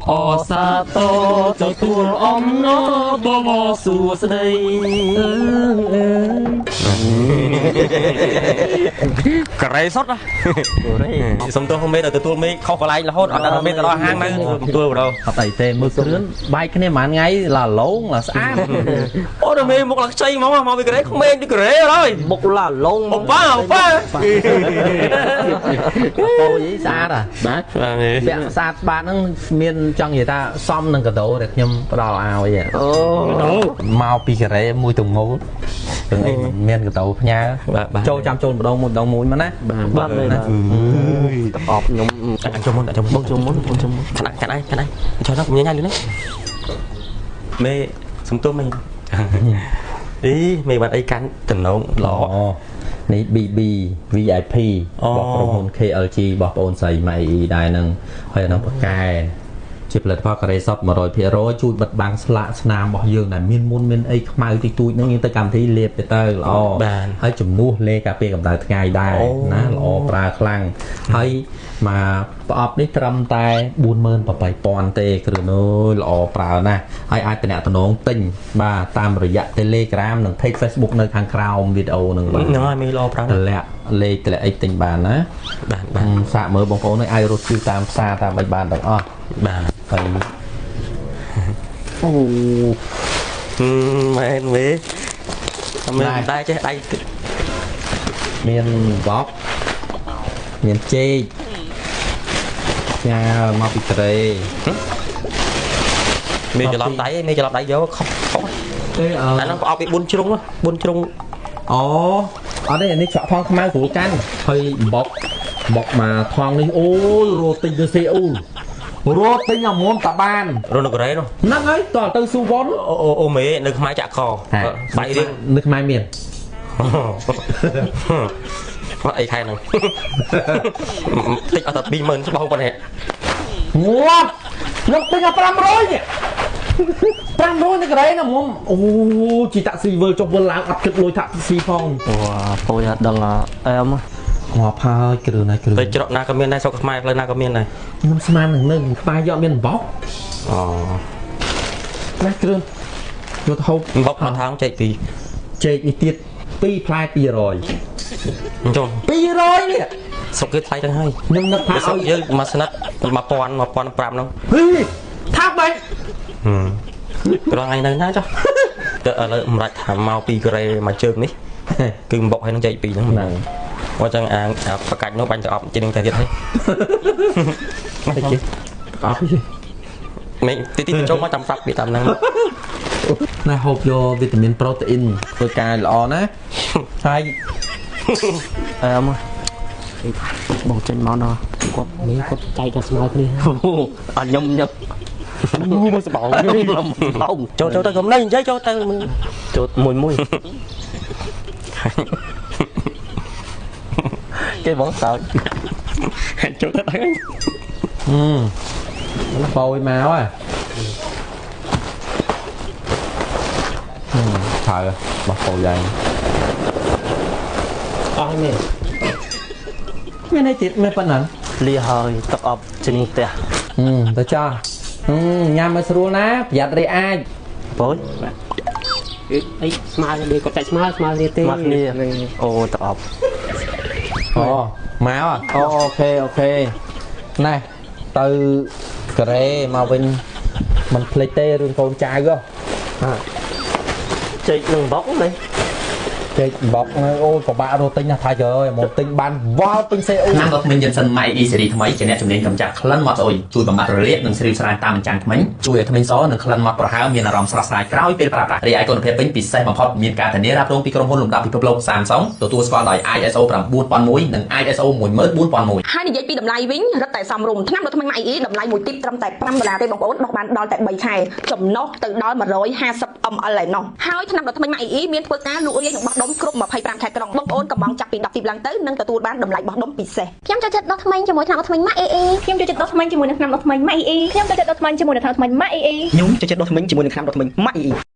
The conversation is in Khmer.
អសាទរទទួលអំណរបវរសួស្តី ករ៉េសុតណា សុំទោសមេដល់ទទួលមេខុសកន្លែងរហូត អត់ដល់មេទៅដល់ហាងនៅទទួលបដ អត់អីទេ មើលគ្រឿនបែកគ្នាប្រហែលថ្ងៃ ឡាឡងឡាស្អាត អូ ដល់មេមុខឡើងខ្ចីហ្មង មកពីកូរ៉េ ក្មេងដូចកូរ៉េហើយ មុខឡាឡង អូប៉ាអូប៉ា អូយស្អាតហ่ะ បាទ ពាក់ស្អាតបាតហ្នឹង មានចង់និយាយថាសមនឹងកាដូដែលខ្ញុំផ្ដល់ឲ្យ អូ មកពីកូរ៉េមួយទៅមូល រឿងអីមានកដោផ្ញើចូល ចាំចូលម្ដងមួយម្ដងមួយមកណា បាទបាទ ណាទឹកអប់ខ្ញុំ ចូលមុន ចូល បងចូលមុន បងចូលមុន ខាត់ខាត់ឯងខាត់ឯងចូលទៅ កុំញ៉ាំលឿនណាមេ សុំទោសមេ អីមេបាត់អីកាន់តំណងល្អនេះ BB VIP របស់ក្រុមហ៊ុន KLG របស់បងអូនស្រីម៉ៃអ៊ីដែរហ្នឹងហើយ អានោះប៉កែជាផលិតផលការ៉េសត 100% ជួយបិទបាំងស្លាកស្នាមរបស់យើងដែលមានមុនមានអីខ្មៅតិចតួចហ្នឹង យើងទៅកម្មវិធីលាបទៅទៅល្អហើយ ជំនួសលេការពារកម្ដៅថ្ងៃដែរណា ល្អប្រើខ្លាំងហើយ មកប្រអប់នេះត្រឹមតែ 48000 ទេគ្រឿងអើយ ល្អប្រើណាស់ហើយ អាចតំណតំណងទិញបាទតាមរយៈ Telegram និង Page Facebook នៅខាងក្រោមវីដេអូហ្នឹង បាទ ហ្នឹងហើយ មានល្អប្រើ តម្លាក់លេខតម្លាក់អីទិញបានណា បាទបាទ សាកមើលបងប្អូនអាចរត់ជិះតាមផ្សារតាមអីបានទាំងអស់ បាទ ហើយ អូមែន មេមានតែចេះដៃ មានបកមានចេកញ៉ាមកពីត្រេ មានច្រឡំដៃ មានច្រឡំដៃយកខុសខុសទេ អឺអាហ្នឹងប្រអប់ពី4ជ្រុង 4ជ្រុង អូអត់ទេ នេះច្រកថងខ្មៅស្រួលកាន់ហើយ បុកបុកមកថងនេះ អូយរោទិញទៅសេអ៊ូល រត់ទិញអាមុំតាបាន រត់នៅកូរ៉េនោះ ហ្នឹងហើយ តើទៅស៊ូវ៉ុន អូអូអូមេនៅខ្មែរចាក់កបាយរៀង នៅខ្មែរមាន អត់អីខែហ្នឹងតិចអត់តែ 20000 ស្បោប៉ុណ្ណេះ ងាប់ ខ្ញុំទិញអា500នេះ 500នៅកូរ៉េណាមុំ អូជីតាក់ស៊ីវិលចុះវិលឡើង អត់គិតលុយតាក់ស៊ីផង អូពូអត់ដឹងអែម ងាប់ហើយ គ្រឿងណាគ្រឿង ទៅច្រកណាក៏មានដែរ ស្រុកខ្មែរផ្លូវណាក៏មានដែរ ខ្ញុំស្មាននឹងនៅខ្មែរយកមានបោក អូណាគ្រឿងយកទៅហូប បោកមកថងចេកពី ចេកនេះទៀត2ផ្លែ 200 ចូល 200នេះ ស្រុកគេថ្លៃចឹងហើយ ខ្ញុំនឹកថា ឲ្យយើងមួយស្និត1000 1500ហ្នឹង ហីថាបែប ក្រថ្ងៃនៅណាចុះទៅ ឥឡូវសម្រាប់ថាមកពីកូរ៉េមួយជើងនេះ គឺបុកហើយនឹងចេកពីរហ្នឹង ហ្នឹង អញ្ចឹងអាងបកាច់នោះបាញ់ទៅអប់ជាងតែទៀតហើយ តិចគេអប់ទេ មិនទីទីចូលមកចាំប្រាប់ពីតាមហ្នឹង ណា ហូបយកវីតាមីនប្រូតេអ៊ីនធ្វើការល្អណាហើយ អែមបងចេញមកដល់ គាត់នេះគាត់ចែកដល់ស្មើគ្នា អត់ខ្ញុំញឹក មកសបងចូលចូលទៅ កុំនៅនិយាយ ចូលទៅ ចូលមួយមួយគេបងសើច ចូលទៅដល់ អឺបោយមកហ៎ ត្រូវបោះបោយយ៉ាង អស់នេះ មានអីទៀត មានប៉ុណ្ណឹង លាហើយ ទឹកអប់ជិញផ្ទះ ទៅចាស់ញ៉ាំឲ្យស្រួលណា ប្រយ័ត្នរីអាច បង អីស្មើគ្នា គាត់ចែកស្មើស្មើគ្នាទេ ស្មើគ្នា អូទឹកអប់ អូមកអូអូខេអូខេ ណែទៅកូរ៉េមកវិញមិនភ្លេចទេរឿងកូនចៅហ៎ ចេកនឹងបុកនេះ ចេកបុកអូយពិបាករកទិញណាស់ថាយើយ មកទិញបានវល់ពេញសេអ៊ូ ថ្នាំដុសធ្មេញយិនសិនម៉ៃអ៊ីសេរីថ្មី ជាអ្នកជំនាញកម្ចាត់ក្លិនមាត់ស្អុយ ជួយបំបត្តិរលាកនិងស្រីវស្រាយតាមអញ្ចាំងធ្មេញ ជួយឲ្យធ្មេញសនិងក្លិនមាត់ប្រហើរ មានអារម្មណ៍ស្រស់ស្រាយក្រោយពេលប្រើប្រាស់ រីឯគុណភាពវិញពិសេសបំផុត មានការធានារ៉ាប់រងពីក្រុមហ៊ុនលំដាប់ពិភពលោក Samsung ទទួលស្គាល់ដោយ ISO 9001 និង ISO 14001 ហើយនិយាយពីតម្លៃវិញរឹតតែសមរម្យ ថ្នាំដុសធ្មេញម៉ាក់អ៊ីតម្លៃមួយទីបត្រឹមតែ5ដុល្លារទេបងប្អូន ដោះបានដល់តែ3ខែ ចំណុះទៅដល់150 ml ឯណោះ ហើយថ្នាំដុសធ្មេញម៉ាក់អ៊ីមានធ្វើការលក់រាយនិងបោះដុំគ្រប់25ខេត្តក្រុង បងប្អូនកំងចាប់ពី10ទីបឡើងទៅនឹងទទួលបានតម្លៃបោះដុំពិសេស ខ្ញុំចូលចិត្តដុសធ្មេញជាមួយថ្នាំដុសធ្មេញម៉ាក់អ៊ីអ៊ី ខ្ញុំចូលចិត្តដុសធ្មេញជាមួយនឹងថ្នាំដុសធ្មេញម៉ាក់អ៊ីអ៊ី ខ្ញុំចូលចិត្តដុសធ្មេញជាមួយនឹងថ្នាំដុសធ្មេញម៉ាក់អ៊ីអ៊ី ខ្ញុំចូលចិត្តដុសធ្មេញជាមួយនឹងថ្នាំដុសធ្មេញម៉ាក់អ៊ីអ៊ី។